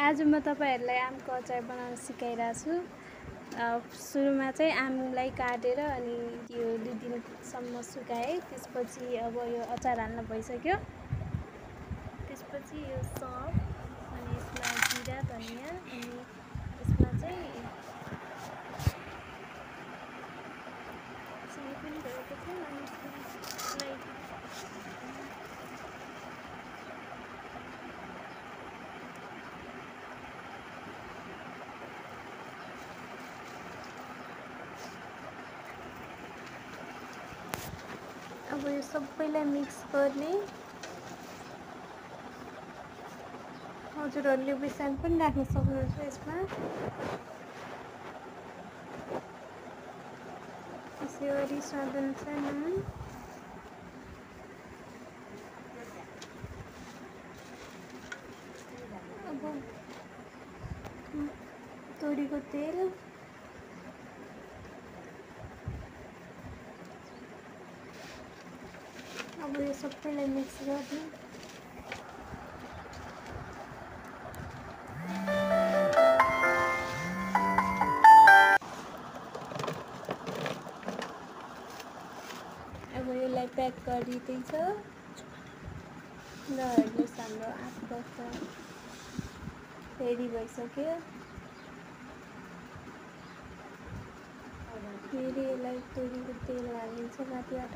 आज म तपाईहरुलाई आमको अचार बनाउन सिकाइराछु। सुरुमा चाहिँ आमलाई काटेर अनि यो 2 दिनसम्म सुकाए। त्यसपछि अब यो अचार हाल्न भइसक्यो। त्यसपछि यो सौंफ अनि यसमा जिरा धनिया अनि यसमा चाहिँ सिमी पनि भएको छ अनि यसमा अब यो सबैलाई मिक्स गर्ने। हजुरहरूले बेसन पनि राख्न सक्नुहुन्छ यसमा। त्यसै गरी स्वादअनुसार नुन। अब तोरीको तेल। अब यो सबैलाई मिक्स गर्ने। अब यसलाई प्याक गरिदिन्छ र हेर्नुस् हाम्रो आँपको अचार रेडी भइसक्यो। फेरि यसलाई तोरीको तेल हालिदिन्छ माथिबाट।